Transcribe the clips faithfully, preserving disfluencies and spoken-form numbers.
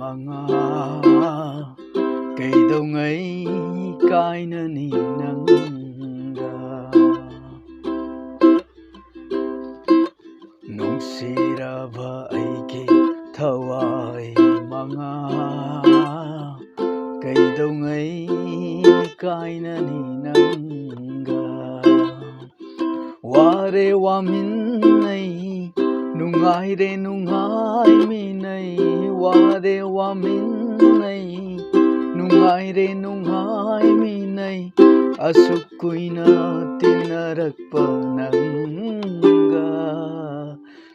ꯃꯉꯥ, ꯀꯩꯗꯧꯉꯩ ꯀꯥꯏꯅꯅꯤ ꯅꯪꯒ? ꯅꯨꯡꯁꯤꯔꯕ ꯑꯩꯒꯤ ꯊꯋꯥꯏ ꯃꯉꯥ, ꯀꯩꯗꯧꯉꯩ ꯀꯥꯏꯅꯅꯤ ꯅꯪꯒ? ꯋꯥꯔꯦ ꯋꯥꯃꯤꯟꯅꯩ, ꯅꯨꯡꯉꯥꯏꯔꯦ ꯅꯨꯡꯉꯥꯏꯃꯤꯟꯅꯩ, ꯋꯥꯔꯦ ꯋꯥꯃꯤꯟꯅꯩ, ꯅꯨꯡꯉꯥꯏꯔꯦ ꯅꯨꯡꯉꯥꯏꯃꯤꯟꯅꯩ, ꯑꯁꯨꯛ ꯀꯨꯏꯅ ꯇꯤꯟꯅꯔꯛꯄ ꯅꯪꯒ꯫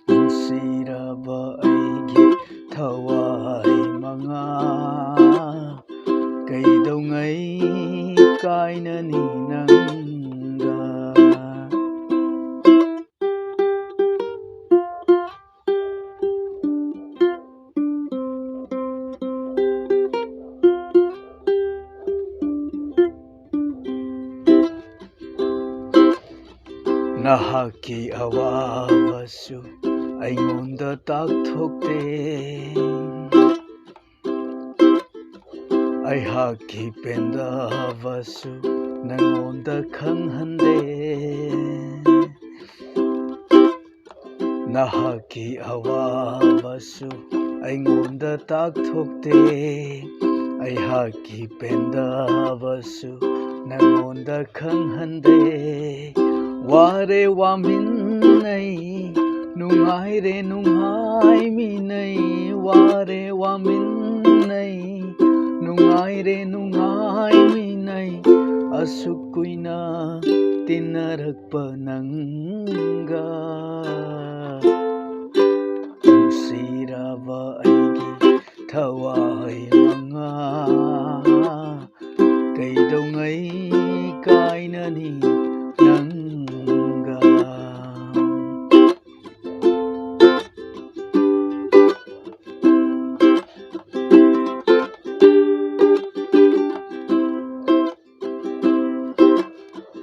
ꯅꯨꯡꯁꯤꯔꯕ ꯑꯩꯒꯤ ꯊꯋꯥꯏ ꯃꯉꯥ, ꯀꯩꯗꯧꯉꯩ ꯀꯥꯏꯅꯅꯤ ꯅꯪꯒ? ꯅꯍꯥꯛꯀꯤ ꯑꯋꯥꯕꯁꯨ ꯑꯩꯉꯣꯟꯗ ꯇꯥꯛꯊꯣꯛꯇꯦ, ꯑꯩꯍꯥꯛꯀꯤ ꯄꯦꯟꯗꯕꯁꯨ ꯅꯉꯣꯟꯗ ꯈꯪꯍꯟꯗꯦ꯫ ꯅꯍꯥꯛꯀꯤ ꯑꯋꯥꯕꯁꯨ ꯑꯩꯉꯣꯟꯗ ꯇꯥꯛꯊꯣꯛꯇꯦ, ꯑꯩꯍꯥꯛꯀꯤ ꯄꯦꯟꯗꯕꯁꯨ ꯅꯉꯣꯟꯗ ꯈꯪꯍꯟꯗꯦ꯫ ꯋꯥꯔꯦ ꯋꯥꯃꯤꯟꯅꯩ, ꯅꯨꯡꯉꯥꯏꯔꯦ ꯅꯨꯡꯉꯥꯏꯃꯤꯟꯅꯩ, ꯋꯥꯔꯦ ꯋꯥꯃꯤꯟꯅꯩ, ꯅꯨꯡꯉꯥꯏꯔꯦ ꯅꯨꯡꯉꯥꯏꯃꯤꯟꯅꯩ, ꯑꯁꯨꯛ ꯀꯨꯏꯅ ꯇꯤꯟꯅꯔꯛꯄ ꯅꯪꯒ꯫ ꯅꯨꯡꯁꯤꯔꯕ ꯑꯩꯒꯤ ꯊꯋꯥꯏ ꯃꯉꯥ, ꯀꯩꯗꯧꯉꯩ ꯀꯥꯏꯅꯅꯤ ꯅꯪꯒ?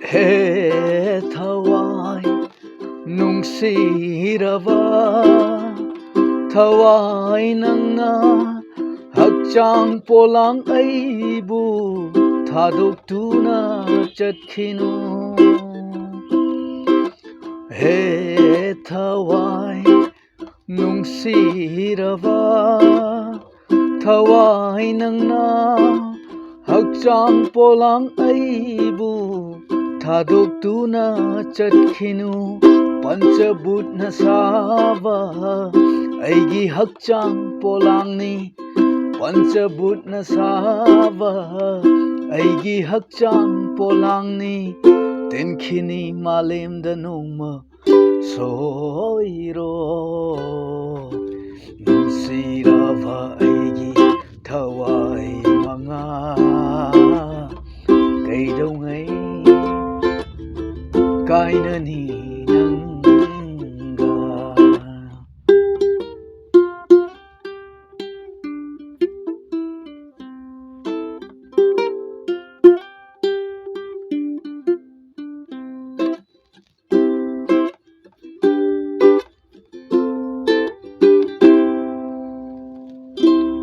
ꯍꯦ ꯊꯋꯥꯏ ꯅꯨꯡꯁꯤꯔꯕ, ꯊꯋꯥꯏ ꯅꯪꯅ ꯍꯛꯆꯥꯡ ꯄꯣꯂꯥꯡ ꯑꯩꯕꯨ ꯊꯥꯗꯣꯛꯇꯨꯅ ꯆꯠꯈꯤꯅꯨ꯫ ꯍꯦ ꯊꯋꯥꯏ ꯅꯨꯡꯁꯤꯔꯕ ꯊꯋꯥꯏ ꯅꯪꯅ ꯍꯛꯆꯥꯡ ꯄꯣꯂꯥꯡ ꯑꯩꯕꯨ ꯊꯥꯗꯣꯛꯇꯨꯅ ꯆꯠꯈꯤꯅꯨ꯫ ꯄꯟꯆꯕꯨꯠꯅ ꯁꯥꯕ ꯑꯩꯒꯤ ꯍꯛꯆꯥꯡ ꯄꯣꯂꯥꯡꯅꯤ, ꯄꯟꯆꯕꯨꯠꯅ ꯁꯥꯕ ꯑꯩꯒꯤ ꯍꯛꯆꯥꯡ ꯄꯣꯂꯥꯡꯅꯤ꯫ ꯇꯦꯟꯈꯤꯅꯤ ꯃꯥꯂꯦꯝꯗ ꯅꯣꯡꯃ ꯁꯣꯏꯔꯣ꯫ ꯅꯨꯡꯁꯤꯔꯕ ꯑꯩꯒꯤ ꯊꯋꯥꯏ ꯃꯉꯥ, ꯀꯩꯗꯧꯉꯩ ꯀꯥꯏꯅꯅꯤ ꯅꯪꯒ?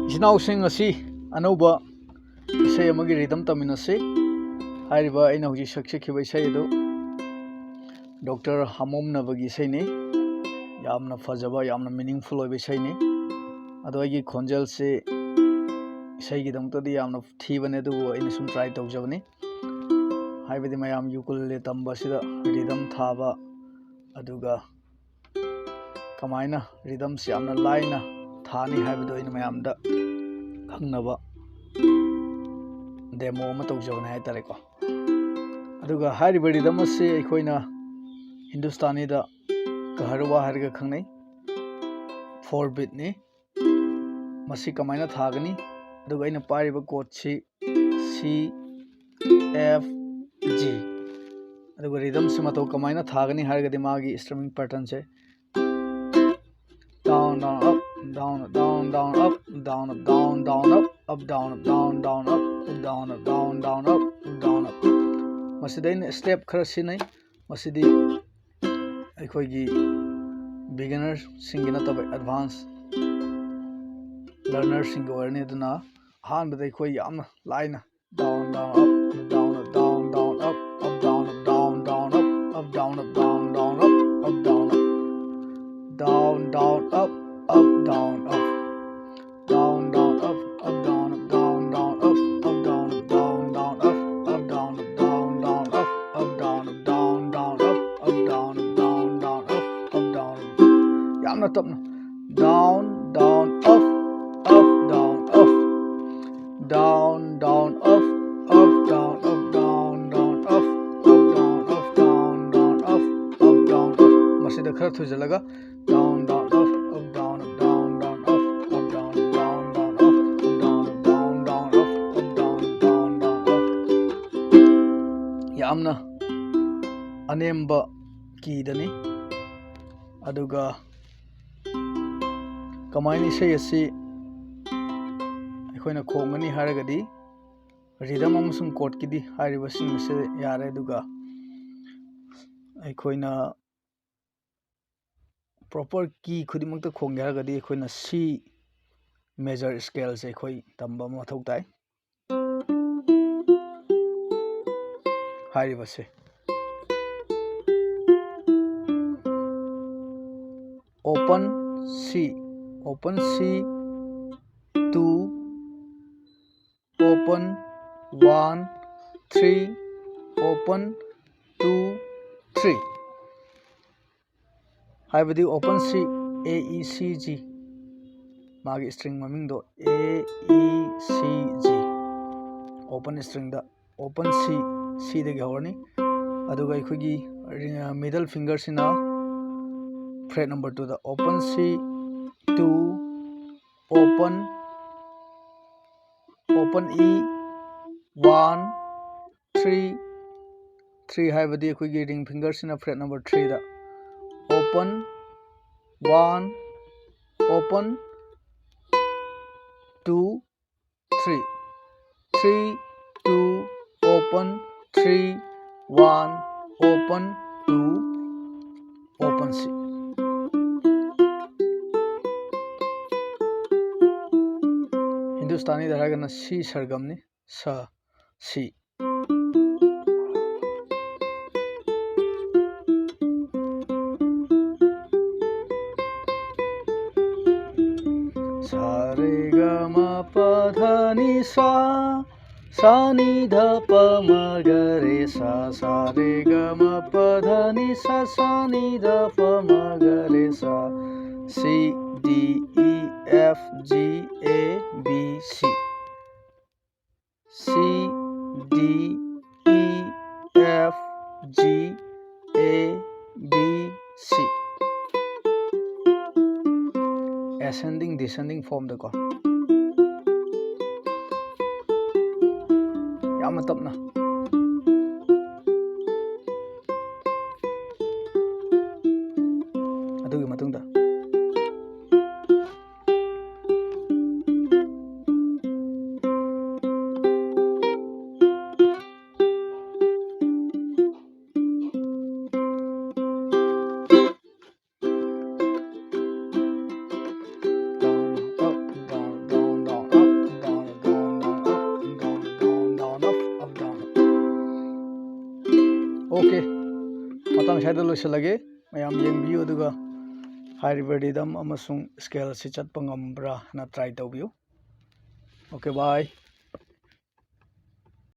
ꯏꯆꯤꯟ ꯏꯅꯥꯎꯁꯤꯡ, ꯉꯁꯤ ꯑꯅꯧꯕ ꯏꯁꯩ ꯑꯃꯒꯤ rhythm ꯇꯝꯃꯤꯟꯅꯁꯤ꯫ ꯍꯥꯏꯔꯤꯕ ꯑꯩꯅ ꯍꯧꯖꯤꯛ ꯁꯛꯆꯈꯤꯕ ꯏꯁꯩ ꯑꯗꯨ ꯗꯣꯛꯇꯔ ꯍꯥꯃꯣꯝꯅꯕꯒꯤ ꯏꯁꯩꯅꯤ꯫ ꯌꯥꯝꯅ ꯐꯖꯕ, ꯌꯥꯝꯅ meaningful ꯑꯣꯏꯕ ꯏꯁꯩꯅꯤ꯫ ꯑꯗꯣ ꯑꯩꯒꯤ ꯈꯣꯟꯖꯦꯜꯁꯤ ꯏꯁꯩꯒꯤꯗꯃꯛꯇꯗꯤ ꯌꯥꯝꯅ ꯊꯤꯕꯅꯦ, ꯑꯗꯨꯕꯨ ꯑꯩꯅ ꯁꯨꯝ try ꯇꯧꯖꯕꯅꯤ꯫ ꯍꯥꯏꯕꯗꯤ ꯃꯌꯥꯝ ukulele ꯇꯝꯕꯁꯤꯗ rhythm ꯊꯥꯕ, ꯑꯗꯨꯒ ꯀꯃꯥꯏꯅ rhythmꯁꯤ ꯌꯥꯝꯅ ꯂꯥꯏꯅ ꯊꯥꯅꯤ ꯍꯥꯏꯕꯗꯣ ꯑꯩꯅ ꯃꯌꯥꯝꯗ ꯈꯪꯅꯕ demo ꯑꯃ ꯇꯧꯖꯕꯅꯦ ꯍꯥꯏꯇꯥꯔꯦꯀꯣ꯫ ꯑꯗꯨꯒ ꯍꯥꯏꯔꯤꯕ rhythm ꯑꯁꯤ ꯑꯩꯈꯣꯏꯅ ꯍꯤꯟꯗꯨꯁꯇꯥꯅꯤꯗ ꯀꯍꯔꯋꯥ ꯍꯥꯏꯔꯒ ꯈꯪꯅꯩ꯫ Four beatꯅꯤ꯫ ꯃꯁꯤ ꯀꯃꯥꯏꯅ ꯊꯥꯒꯅꯤ? ꯑꯗꯨꯒ ꯑꯩꯅ ꯄꯥꯏꯔꯤꯕ chordꯁꯤ C, F, G꯫ ꯑꯗꯨꯒ rhythmꯁꯤ ꯃꯇꯧ ꯀꯃꯥꯏꯅ ꯊꯥꯒꯅꯤ ꯍꯥꯏꯔꯒꯗꯤ ꯃꯥꯒꯤ strumming patternꯁꯦ down, down, up, down, down, down, up, down, up, down, down, up, up, down, up, down, down, up, up, down, up, down, down, up, up, down, up. ꯃꯁꯤꯗ ꯑꯩꯅ step ꯈꯔ ꯁꯤꯖꯤꯟꯅꯩ꯫ ꯃꯁꯤꯗꯤ ꯑꯩꯈꯣꯏꯒꯤ beginnerꯁꯤꯡꯒꯤ ꯅꯠꯇꯕ advance ꯂꯔꯅꯔꯁꯤꯡꯒꯤ ꯑꯣꯏꯔꯅꯤ꯫ ꯑꯗꯨꯅ ꯑꯍꯥꯟꯕꯗ ꯑꯩꯈꯣꯏ ꯌꯥꯝꯅ ꯂꯥꯏꯅ down, down, up, down, up, down, down, up, up, down, up, down, down, up, up, down, up, down, down, up, up, down, up, down, down, up, up, down, up, down, down, up, up, down, up, down, down, up, up, down, up, down, down, up, up, down, up, down, down, up, up, down, up, down, down, up, up, down, up, down, down, up, up, down, up. ꯌꯥꯝꯅ ꯇꯞꯅ. Down, down, up, up, down, up. Down, down, up, up, down, up, down, down, up, up, down, up, down, down, up, up, down, up. ꯃꯁꯤꯗ ꯈꯔ ꯊꯨꯖꯤꯜꯂꯒ down, down, up, up, down, up, down, down, up, up, down, up, down, down, up, up, down, up, down, down, up, up, down, up, down, down, up. ꯌꯥꯝꯅ ꯑꯅꯦꯝꯕ kidney. ꯑꯗꯨꯒ ꯀꯃꯥꯏꯅ ꯏꯁꯩ ꯑꯁꯤ ꯑꯩꯈꯣꯏꯅ ꯈꯣꯡꯒꯅꯤ ꯍꯥꯏꯔꯒꯗꯤ, rhythm ꯑꯃꯁꯨꯡ ꯀꯣꯔꯠꯀꯤꯗꯤ ꯍꯥꯏꯔꯤꯕꯁꯤꯡ ꯑꯁꯤ ꯌꯥꯔꯦ꯫ ꯑꯗꯨꯒ ꯑꯩꯈꯣꯏꯅ ꯄ꯭ꯔꯣꯄꯔ ꯀꯤ ꯈꯨꯗꯤꯡꯃꯛꯇ ꯈꯣꯡꯒꯦ ꯍꯥꯏꯔꯒꯗꯤ, ꯑꯩꯈꯣꯏꯅ ꯁꯤ ꯃꯦꯖꯔ ꯁ꯭ꯀꯦꯜꯁꯦ ꯑꯩꯈꯣꯏ ꯇꯝꯕ ꯑꯃ ꯃꯊꯧ ꯇꯥꯏ꯫ ꯍꯥꯏꯔꯤꯕꯁꯦ, open C, open C, two, open, one, three, open, two, three꯫ ꯍꯥꯏꯕꯗꯤ open C, A E C G, ꯃꯥꯒꯤ string ꯃꯃꯤꯡꯗꯣ A E C G, open stringꯗ open C, Cꯗꯒꯤ ꯍꯧꯔꯅꯤ꯫ ꯑꯗꯨꯒ ꯑꯩꯈꯣꯏꯒꯤ middle fingerꯁꯤꯅ fret number twoꯗ, open C, two, open, open E, one, three, three ꯍꯥꯏꯕꯗꯤ ꯑꯩꯈꯣꯏꯒꯤ ring fingerꯁꯤꯅ fret number threeꯗ, open, one, open, two, three, three, two, open, three, one, open, two, open C꯫ ꯍꯤꯟꯗꯨꯁꯇꯥꯅꯤꯗ ꯍꯥꯏꯔꯒꯅ ꯁꯤ ꯁꯔꯒꯝꯅꯤ꯫ ꯁ, ꯁꯤ꯫ ꯁꯥ ꯔꯦ ꯒ ꯃ ꯄ ꯙ ꯅꯤ ꯁꯥ, ꯁꯥ ꯅꯤ ꯙ ꯄ ꯃ ꯒ ꯔꯦ ꯁꯥ, ꯁꯥ ꯔꯦ ꯒ ꯃ ꯄ ꯙ ꯅꯤ ꯁꯥ, ꯁꯥ ꯅꯤ ꯙ ꯄ ꯃ ꯒ ꯔꯦ ꯁꯥ꯫ C, D, E, F, G, A, B, C. C, D, E, F, G, A, B, C. Ascending, descending formꯗꯀꯣ꯫ ꯌꯥꯝꯅ ꯇꯞꯅ꯫ ꯑꯗꯨꯒꯤ ꯃꯇꯨꯡꯗ꯫ Down, up, down, down, down, up, down, down, down, up, down, down, down, up, up, down. Okay, ꯃꯇꯥꯡ ꯁ꯭ꯋꯥꯏꯗ ꯂꯣꯏꯁꯤꯜꯂꯒꯦ꯫ ꯃꯌꯥꯝ ꯌꯦꯡꯕꯤꯌꯨ, ꯑꯗꯨꯒ ꯍꯥꯏꯔꯤꯕ rhythm ꯑꯃꯁꯨꯡ scale ꯑꯁꯤ ꯆꯠꯄ ꯉꯝꯕ꯭ꯔꯥ ꯍꯥꯏꯅ try ꯇꯧꯕꯤꯌꯨ꯫ Okay, bye.